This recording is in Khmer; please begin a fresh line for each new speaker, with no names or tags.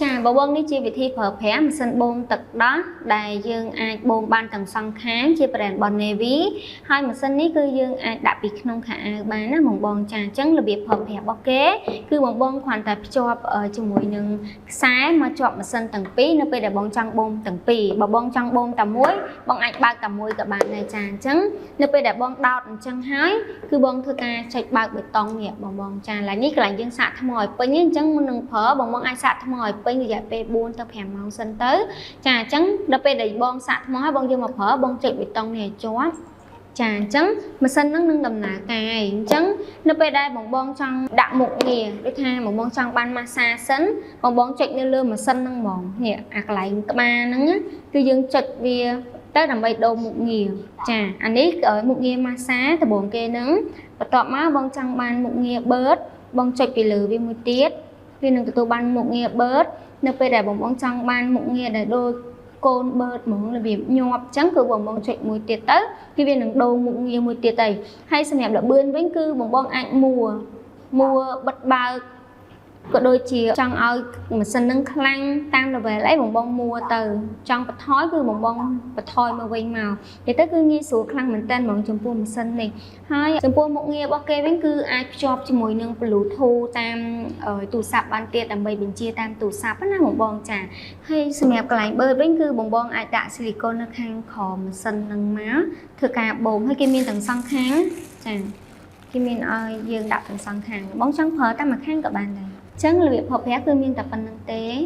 ចាបងបងនេះជាវិធីប្រើប្រាស់ម៉ាស៊ីនបូមទឹកដោះដែលយើងអាចបូមបានទាំងសងខាងជា brand របស់ Navy ហើយម៉ាស៊ីននេះគឺយើងអាចដាក់ពីក្នុងខោអាវបានណាបងបងចាអញ្ចឹងរបៀបប្រើប្រាស់របស់គេគឺបងបងគ្រាន់តែភ្ជាប់ជាមួយនឹងខ្សែមកជាប់ម៉ាស៊ីនទាំងពីរនៅពេលដែលបងចង់បូមទាំងពីរបើបងចង់បូមតែមួយបងអាចបើកតែមួយក៏បានដែរចាអញ្ចឹងនៅពេលដែលបងដោតអញ្ចឹងហើយគឺបងធ្វើការចុចបើកប៊ូតុងនេះបងបងចាឡើយនេះកន្លែងយើងសាកថ្មឲ្យពេញអញ្ចឹងមុននឹងប្រើបងបងអាចសាកថ្មឲ្យពេញរយៈពេល4ទៅ5ម៉ោងសិនទៅចាអញ្ចឹងដល់ពេលដែលបងសាកថ្មហើយបងយកមកប្រើបងចុចប៊ូតុងនេះឲ្យជាប់ចាអញ្ចឹងម៉ាស៊ីនហ្នឹងនឹងដំណើរការឯងអញ្ចឹងនៅពេលដែលបងបងចង់ដាក់មុខងារដូចថាបងបងចង់បានម៉ាសាសិនបងបងចុចនៅលើម៉ាស៊ីនហ្នឹងហ្មងនេះអាកន្លែងក្បាលហ្នឹងគឺយើងចុចវាទៅដើម្បីដូរមុខងារចាអានេះមុខងារម៉ាសាដំបូងគេហ្នឹងបន្ទាប់មកបងចង់បានមុខងារបឺតបងចុចពីលើវាមួយទៀតវានឹងទទួលបានមុខងារបឺតនៅពេលដែលបងបងចង់បានមុខងារដែលដូចកូនបឺតហ្មងរបៀបញាប់អញ្ចឹងគឺបងបងចុចមួយទៀតទៅគឺវានឹងដូរមុខងារមួយទៀតទៅហើយសម្រាប់ល្បឿនវិញគឺបងបងអាចមួមួបិទបើកក៏ដូចជាចង់ឲ្យម៉ាស៊ីននឹងខ្លាំងតាម level អីបងបងមួទៅចង់បន្ថយគឺបងបងបន្ថយមកវិញមកនិយាយទៅគឺងាយស្រួលខ្លាំងមែនតើហ្មងចំពោះម៉ាស៊ីននេះហើយចំពោះមុខងាររបស់គេវិញគឺអាចភ្ជាប់ជាមួយនឹង Bluetooth តាមទូរស័ព្ទបានទៀតដើម្បីបញ្ជាតាមទូរស័ព្ទណាបងបងចាហើយសម្រាប់កន្លែងបឺតវិញគឺបងបងអាចដាក់ស៊ីលីកូននៅខាងក្រោមម៉ាស៊ីននឹងមកធ្វើការបូមហើយគេមានទាំងសងខាងចាគេមានឲ្យយើងដាក់ទាំងសងខាងបងចង់ប្រើតែមួយខាងក៏បានដែរអញ្ចឹងរបៀបប្រើប្រាស់គឺមានតែប៉ុណ្្នឹងទេ។